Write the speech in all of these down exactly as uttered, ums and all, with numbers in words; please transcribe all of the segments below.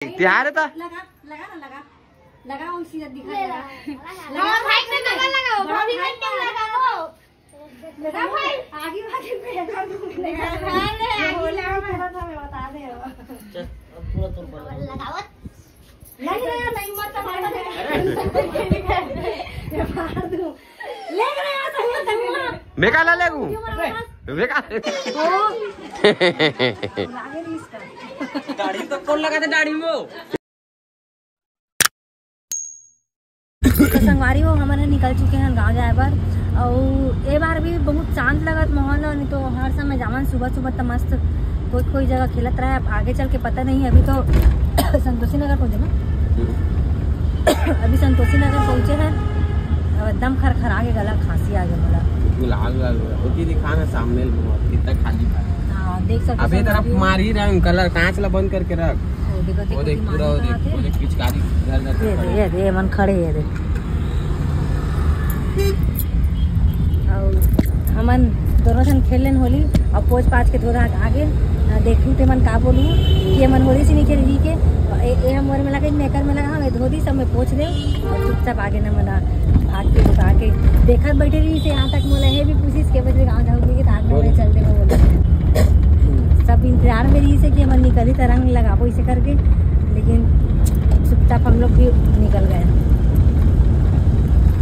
तिहार है तो लगा, लगा ना, लगा, लगा, उसी से दिखा, लगा। लगा, भाई पे लगा, लगा, बड़ा भाभी भाई पे लगा। लगा भाई। आगे भागे पे लगा, लगा, आगे लगा, लगा। थोड़ा था, मैं बता दे। चल, अब पूरा तोड़ पड़ा। लगावत। नहीं, नहीं, नहीं, मत मार। ये मार दूं। ले गए यार, संगवा, संगवा। मैं का ला लेगू? क्यों मारा? मैं का? ओ। लागे नहीं इसका। दाढ़ी तो कौन लगा था दाढ़ी में? तो संगवारी हो, हमन ह निकल चुके हैं गांव जाए बर। अउ ए बार भी बहुत शांत लगत माहौल ह, नहीं तो हर समय जावन सुबह सुबह त मस्त कोई कोई जगह खेलत रहे। अब आगे चल के पता नहीं, अभी तो संतोषी नगर पहुंचे ना, अभी संतोषी नगर पहुंचे हैं। अब एकदम खरखरा के गला खांसी आ गया मोला। बिल्कुल लाल लाल हो गया। ओती दिखा ना सामने ल मुंह, कितना खाली था। हाँ, देख सकते अबे हो तरफ अभी। मार ही रहा हूँ, कलर कांच ला बंद करके रख। वो देखो, वो देखो, देख, पूरा वो देख, वो देख, पिचकारी घर घर ये दे, ये दे, ये मन खड़े, ये दे। अउ हमन दोनों जन खेल लेन होली, अउ पोंछ पाछ के धोधा आगे, आ, देखू ते मन का बोलू कि ये मन होली से नहीं खेल जी के, ए, ए हम मोर में लगे, मेकर में लगा, हम ये धोधी सब में पोंछ दे, अउ चुपचाप आगे न मना भाग के लुका के देखत बैठे रही से। यहाँ तक मोला हे भी पूछिस के बजे गाँव जाऊंगी कि तार में चल दे बोले। सब इंतजार में रही से कि हमन निकली त रंग लगाबो इसे करके, लेकिन चुपचाप हम लोग भी निकल गए।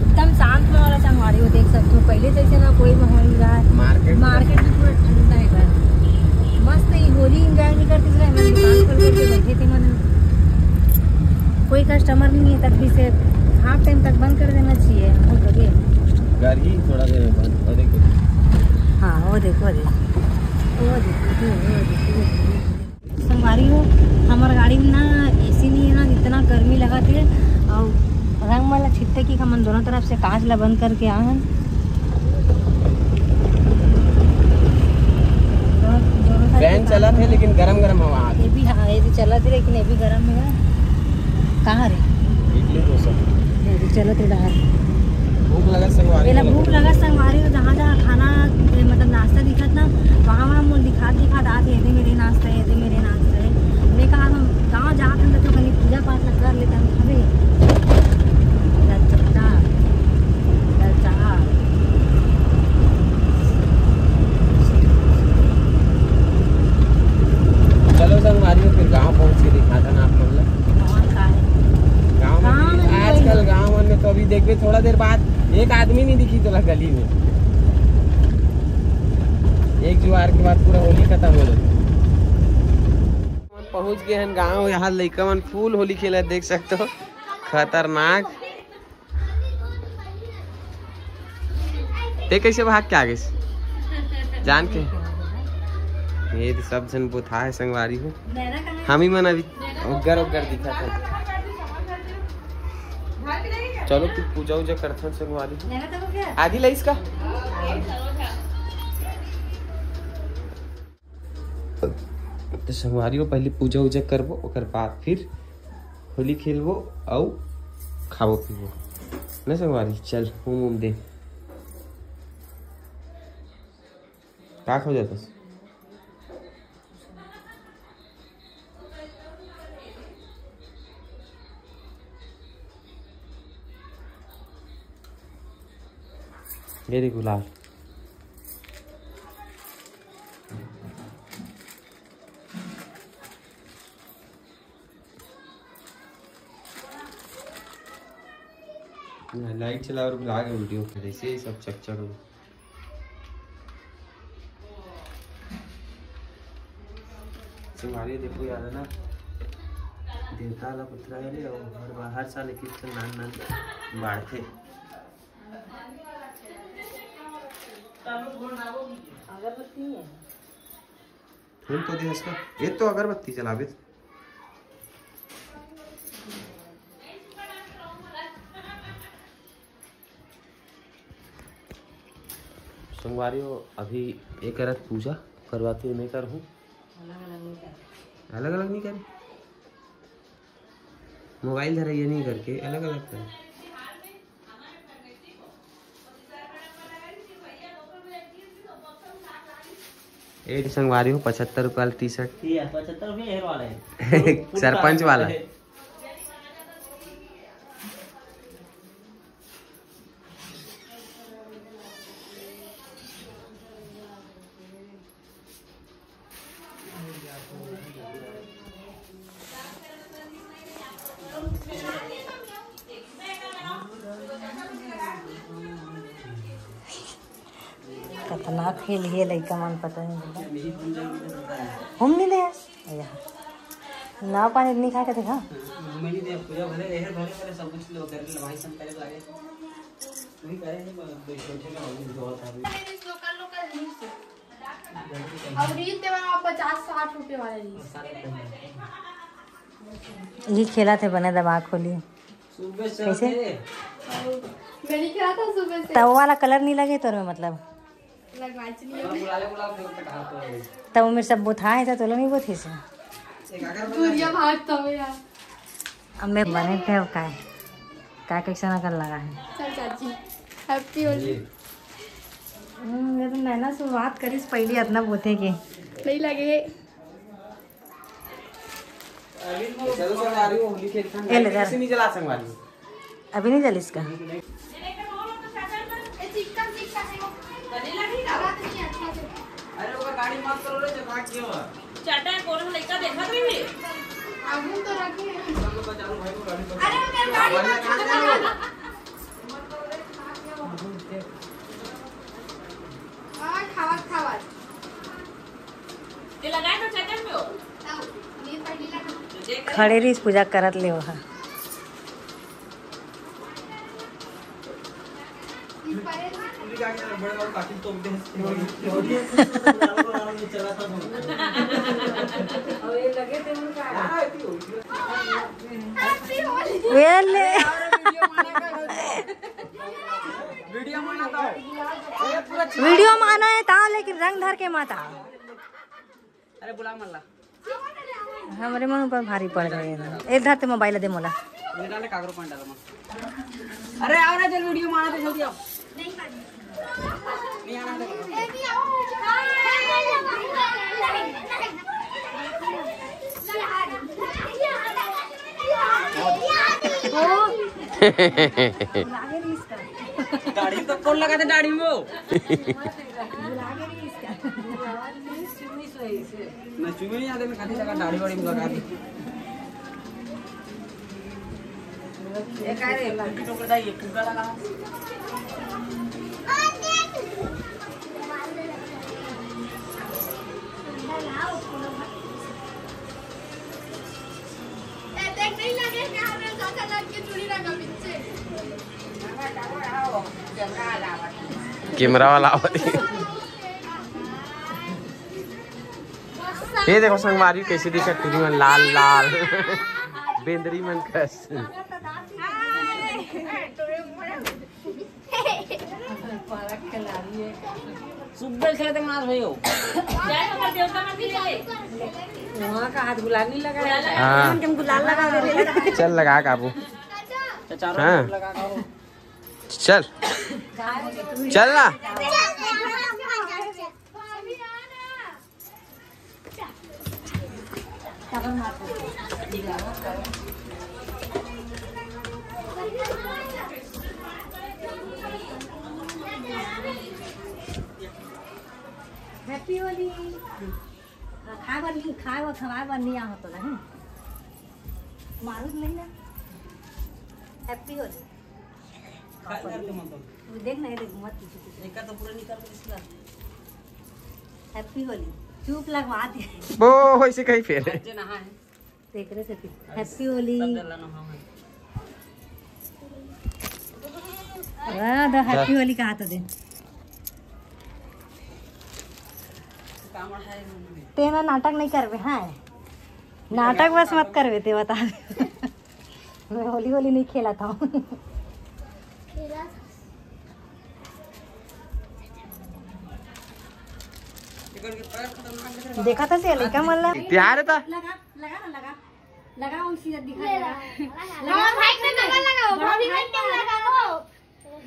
एकदम शांत माहौल है संगवारी हो, देख सकते हो पहले जैसे ना कोई माहौल नहीं रहा है। मार्केट मार्केट भी पूरा ठंडा है इधर। मस्त ही होली एंजॉय नहीं करते थे, हमन दुकान खोल करके बैठे थे मन। कोई कस्टमर नहीं है तब भी से हाफ टाइम तक बंद कर देना चाहिए। बहुत बढ़िया। गाड़ी थोड़ा देर में बंद, वो देखो। हाँ, वो देखो, वो देखो, वो देखो, वो देखो, वो देखो। संगवारी हो, हमर गाड़ी में ना एसी नहीं है ना, इतना गर्मी लगत हे। अउ रंग वाला छिट्टे की हमन दोनों तरफ से कांच ला बंद करके आए हैं। दोनों, दोनों तरफ से फैन चलत हे, लेकिन गरम गरम हवा आत हे। ये भी, हाँ, ये भी चलत हे, लेकिन ये भी गरम है। कहाँ रे? इडली डोसा। ये भी चलत हे बाहर। भूख लगा संगवारी पहला हो। भूख लगा संगवारी हो, जहाँ जहाँ खाना, ए, मतलब नाश्ता दिखत ना, वहाँ वहाँ मोर दिखात दिखात आत हे, "ये दे मेरे नाश्ता, ये दे मेरे नाश्ता है।" मैं कहा हम गाँव जात हन तो कहीं पूजा पाठ लग कर लेता हूँ। अबे, लचकता, लचका। चलो संगवारी हो, फिर गाँव पहुँच के दिखाता ना आप मन ला। और का है? गाँव में गाँव भी, में भी आजकल वही। गाँव मन में तो अभी देखबे, थोड़ा देर बाद एक आदमी नहीं दिखी तोला गली में। एक जुआर के बाद पूरा होली खत्म हो जाता। पहुंच गए हैं गांव। यहाँ लइका मन फुल होली खेला, देख सकते हो, खतरनाक। ते कैसे भाग के आ गइस? जान के। ये तो सब झन बुता है संगवारी हो। हम ही मन अभी उग्गर उग्गर दिखा था। चलो, फिर पूजा उजा करथन संगवारी। आदि लइस का? तो संगवारी हो, पहले पूजा उजा करबो, ओकर बाद फिर होली खेलबो अउ खाबो पीबो। ना संगवारी, चल, घूम उम दे। का खो जाता? ये देखो लाल। लाइट चला और बुला के वीडियो करे से सब चकचक हो। संगवारी देखो यार ना, देवता ला पुतरा है रे, और हर बार, हर साल एक एक ठन नान नान बाढ़थे। अगरबत्ती है। फूल तो दे इसका, ये तो अगरबत्ती चलावे। संगवारी हो, अभी एक रथ पूजा करवाते मैं कर हूँ। अलग अलग नहीं कर। अलग अलग नहीं कर। मोबाइल धरा ये नहीं करके अलग अलग कर। ए संगवारी हो, पचहत्तर रुपया वाला टी शर्ट। ये पचहत्तर रुपया हेयर वाला है। सरपंच वाला। कतना खेल हे लइका मन, पता नहीं। हम नहीं ले। अय्या। ना पानी नहीं खाए के देखा। मैं नहीं दे, पूरा भले, एहर भले, भले सब कुछ लो, कर ले, भाई सब करे लागे। तू ही करे नहीं, पर बैठे का हो, जो होता है। लोकल, लोकल नहीं से। अब रील ते वाला पचास साठ रुपए वाला रील। ये खेला थे बने दबा खोली। सुबह से कैसे? होते। मैं नहीं खेला था सुबह से। तब वाला कलर नहीं लगे तोर में, मतलब? लगवा चुकी हूँ। तब वो मेरे सब बोथा है, तो तोला नहीं बोथे से। दूरिया भाग तो यार। अब मैं बने थे, अब काय? काय कैसा नकल लगा है? चल चाची, हैप्पी होली। हम्म, ये तो नैना शुरुआत करिस पहली इतना बोथे के। नहीं लगे। चलो संगवारी, वो होली खेलथन। ए, ले जा। कैसे नहीं जला संगवारी? अभी नहीं जलिस का? अरे ओकर गाड़ी मत करो रे, जब राख दियो। चाटा है, कोनो लइका देखत रही। आगू तो रखे हैं। चलो बचा लो भाई, वो गाड़ी पर। अरे ओकर गाड़ी मत करो। हाँ, खावत, खावत। ये लगाए तो चादर में हो। हाँ, ये पहले लगा। तो देख। खड़े रहिस, पूजा करत ले ओहा। वेले। वीडियो माना है ता, लेकिन रंग धर के मत आ। अरे बुला मल्ला। हमरे मन ऊपर भारी पड़ गए हैं। ए, धर ते मोबाइल दे मोला। ये डाले कागरो पानी डालो मत। अरे आओ ना, चल वीडियो माना तो जल्दी आओ। नहीं आना तो। दाढ़ी तो कौन लगा था दाढ़ी में? मैं चुमे नहीं आते, मैं खाती लगा दाढ़ी वाड़ी में लगा दी। ये का रे, लड़की तो करता ये पूरा लगा। देख नहीं लगे कि हमें ज्यादा लग के चूड़ी लगा पीछे। कैमरा वाला आवत हे। ये देखो संगवारी कैसे दिखत टूरी मन लाल लाल। बेंदरी मन कस। सुबह खेलते मार भाई हो। वहाँ का हाथ गुलाल नहीं लगा है। हाँ। हम गुलाल लगा दे रहे हैं। चल लगा काबू। चारों हाँ। लगा काबू। चल। चल ना। हैप्पी होली। खाए बर नहीं, खाए बर, खवाए बर नहीं आ होता ना। मारू नहीं ना। हैप्पी होली। तू देख ना, ये देख, मत पीछे पीछे। एक तो पूरा निकाल के इसका। हैप्पी होली। चुप लगवा दे। वो वैसे कहीं फेर है। आज नहा है। देख रहे थे। हैप्पी होली। सब डल्ला नहा है। वाह, द हैप्पी होली कहा तो दे। तेना नाटक नहीं करबे, हाँ। नाटक बस मत करबे, ते बता। मैं होली होली नहीं खेला था। देखा था से लइका मन ला। तैयार है था? लगा, लगा ना, लगा। लगा, वो सीधा दिखा, लगा। लगा, भाई, मैं लगा, लगा, भाभी, मैं लगा, वो।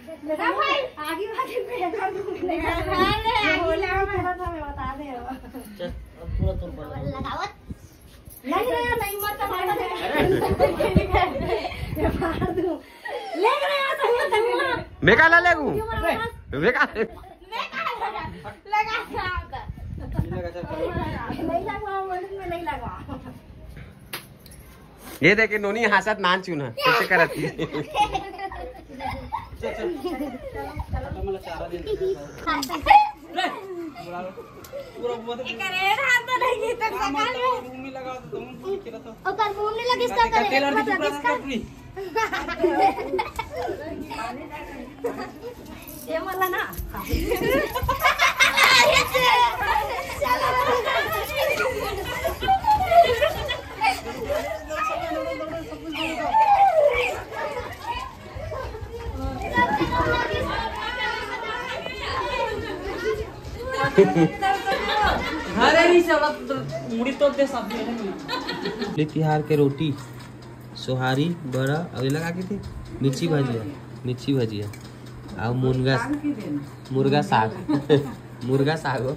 आगे भागे पे कर दूंगी। नहीं, हाँ, ले, आगे बोला, ले। मैं बता दे। चल, अब पूरा तोड़ पड़ा। लगावत। नहीं रे, नहीं, मत मार। ये मार दूं। ले रे, यहाँ से, यहाँ से, यहाँ। मैं का ला लेगू? क्यों मार रहा है? मैं का? मैं का लगा? लगा क्या होता? नहीं लगा, चल। नहीं लगा, बोल, मैं नहीं लगा। ये देखे नोनी हंसत नान चुना कैसे करत ही। चल, चल, चल, चल, चल, चल, चारा दे। पूरा हुआ तो एकरे हाथ तो नहीं, तक सकाल में। मुंह में लगा तो तुम खेला तो। ओकर मुंह में लगे, इसका तेल और किसका? ये वाला ना। अरे नहीं, सब मुड़ी तो दे, सब दे। तिहार के रोटी, सोहारी, बड़ा, अउ ये लगा के थे मिर्ची भजिया, मिर्ची भजिया, अउ मुनगा, मुर्गा साग, मुर्गा साग हो।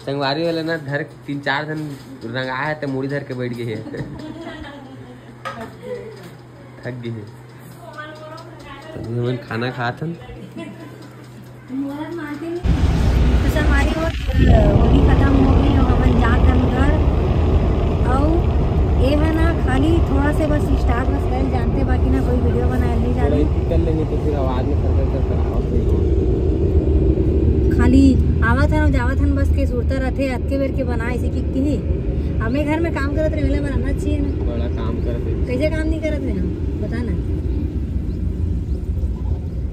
संगवारी वाला ना धर, तीन चार दिन रंगा है तो मुड़ी धर के बैठ गई है। थक गई है। तो अभी हमन खाना खात हन। तो संगवारी हो, होली खत्म हो गई, अब हमन जात हन घर। अउ ए ह ना खाली थोड़ा से बस start बस कर जानते, बाकी ना कोई video बनाए नहीं जाने। थोड़ा ही कर लेंगे तो फिर आवाज में कर, कर, कर, कर आवाज नहीं होगा। खाली आवत हन, जावत हन, बस के सुरता रथे, अतके बेर के बनाए, इसी की, की नहीं। हमें घर में काम करत रहे, वाला बनाना चाहिए ना। बड़ा काम करत रहे। कैसे काम नहीं करत रहे हम? बता ना।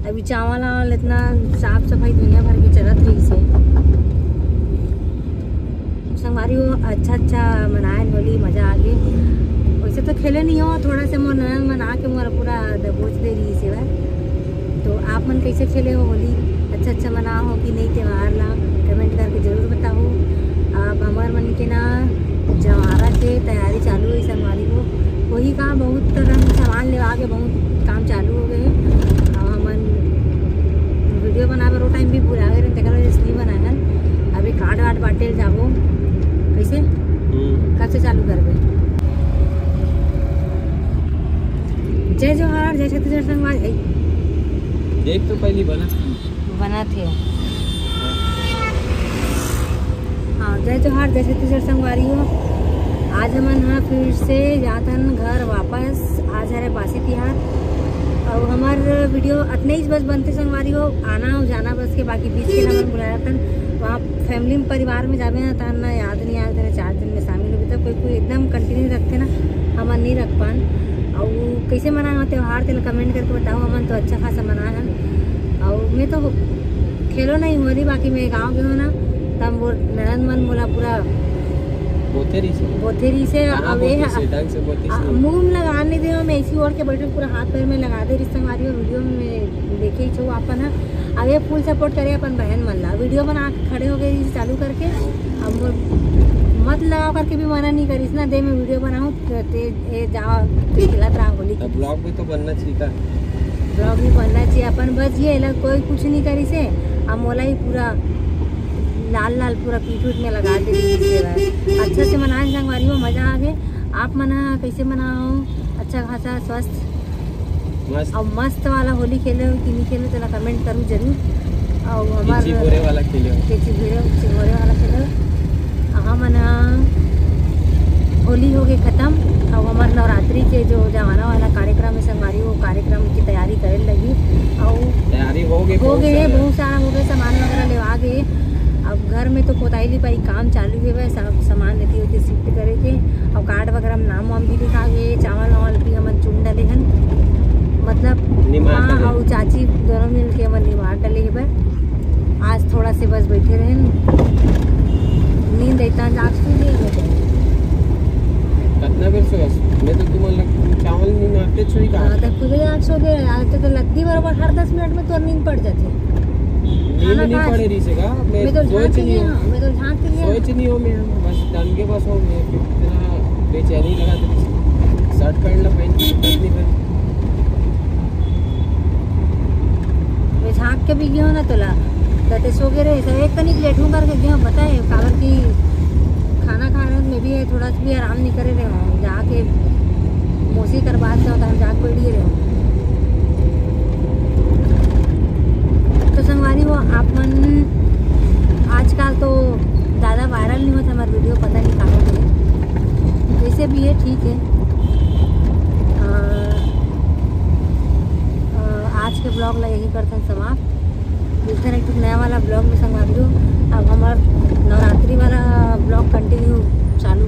अभी चावल वावल इतना साफ सफाई दुनिया भर के चलत रही से। संगवारी हो, अच्छा, अच्छा मनाए होली, मजा आ गए। वैसे तो खेले नहीं हो, थोड़ा से मोर ननद मन आके मोर पूरा दबोच दे रही से। तो आप मन कैसे खेले हो होली? अच्छा, अच्छा मना हो कि नहीं त्योहार ला, comment करके जरूर बताओ। अब हमार मन के ना जवारा के तैयारी चालू है संगवारी हो। वही का बहुत तरह के सामान लेवा के बहुत काम चालू हो गए है। अब हमन video बनावे रो time भी भुला गए रहे, तेकर वजह से नहीं बनाए हन। अभी card वार्ड बांटे ल जाबो। कैसे? हम्म। कब से चालू करबे? जय जोहार, जय छत्तीसगढ़ संगवारी। देख तो पहली बना। बना थे। हाँ, जय जोहार, जय छत्तीसगढ़ संगवारी हो। आज हमन ह फिर से जात हन घर वापस। आज हरे बासी तिहार। अउ हमार video अतने ही बस बनते संगवारी हो, आना अउ जाना बस के, बाकी बीच के हमन बुलाया थन। वहाँ family में, परिवार में जाबे ना, तहन ना याद नहीं आवे, तेरे चार दिन में शामिल होबे, तब कोई, कोई एकदम continue रखते ना, हमन नहीं रख पान। अउ कैसे मनाए हो त्योहार, तेला comment करके बताओ। हमन तो अच्छा खासा मनाए हन। अउ मैं तो खेलो नहीं होली, बाकी मैं गाँव गए हो ना, तब वो ननद मन मोला पूरा बोथे रही से। बोथे रही से, कहाँ अब ये बोथे से? ढंग से बोथे आ, से। मुंह में लगा नहीं दे, मैं ऐसी ओढ़ के बैठे, पूरा हाथ पैर में लगा दे रही संगवारी हो। Video में देखे ही छो अपन है। अब ये full support करे अपन बहन मन ला। Video बना के खड़े हो गए चालू करके, अब मोर मत लगाओ करके भी मना नहीं करिस ना, दे मैं video बनाऊँ, तो ते, ए, जाओ, ते खिलात रहा होली अब की। Vlog भी तो बनना चाहिए था। Vlog भी बनना चाहिए अपन, बस ये ला कोई कुछ नहीं करिस हे, अब मोला ही पूरा लाल लाल पूरा पीठ उठ में लगा दे रही है। अच्छा से मनाए संगवारी हो, मजा आ गए। आप मना कैसे मनाओ? अच्छा खासा स्वस्थ मस्त। अउ मस्त वाला होली खेले हो कि नहीं खेले हो, तेला comment करू जरूर। अउ हमार केची भोरे वाला खेले हो। केची भोरे, केची भोरे वाला खेले हो। अउ हमन ह होली हो गए खत्म। अउ हमार नवरात्रि के जो जवारा वाला कार्यक्रम है संगवारी, वो कार्यक्रम की तैयारी करे लगी। अउ तैयारी हो गई, हो बहुत गए, सारा। बहुत सारा हो गए, सामान वगैरह लेवा गए। अब घर में तो पोताई लिपाई काम चालू हे, सब सामान लेती होती shift करे के। अब card वगैरह में नाम वाम भी लिखा गए, चावल वावल भी हमन चुन डाले हन, मतलब निमार माँ डाले। अउ चाची दोनों मिल के हमन निमार डाले हे। आज थोड़ा से बस बैठे रहे, नींद अइता, आँख सूज गई। कितना बेर सोया? मैं तो तुमन लग चावल नहीं मारते छोड़ी का। हाँ, तो खुदे आँख सो गए। आज तो, तो लगती बराबर हर दस मिनट में तो नींद पड़ जाती है। नींद खाना नहीं खा पड़े रही से का? मैं मैं तो सोच झांक नहीं लिया, हूँ। मैं तो झांक लिया। सोच नहीं हूँ मैं, बस डन के बस हो गया। इतना बेचैनी लगा तो shirt pant ला पहन के shirt नहीं पहन। अभी गयो ना तोला, त ते सो गे रहे, सब एक कनिक लेट हूँ करके गयो, पता है, काबर कि खाना खा रहे में भी है, थोड़ा सा भी आराम नहीं करे रहे हो, जाके मौसी कर बात जाओ, तो हम जाके बैठ गए रहे हो। तो संगवारी हो, आप मन आजकल तो ज़्यादा वायरल नहीं होता हमारा वीडियो, पता नहीं कहाँ पे है, जैसे भी है, ठीक है। अ, अ, आज के ब्लॉग ला यही करते हैं समाप्त। मिलते हैं एक ठो नया वाला ब्लॉग में संगवारी हो। अब हमार नवरात्रि वाला ब्लॉग कंटिन्यू चालू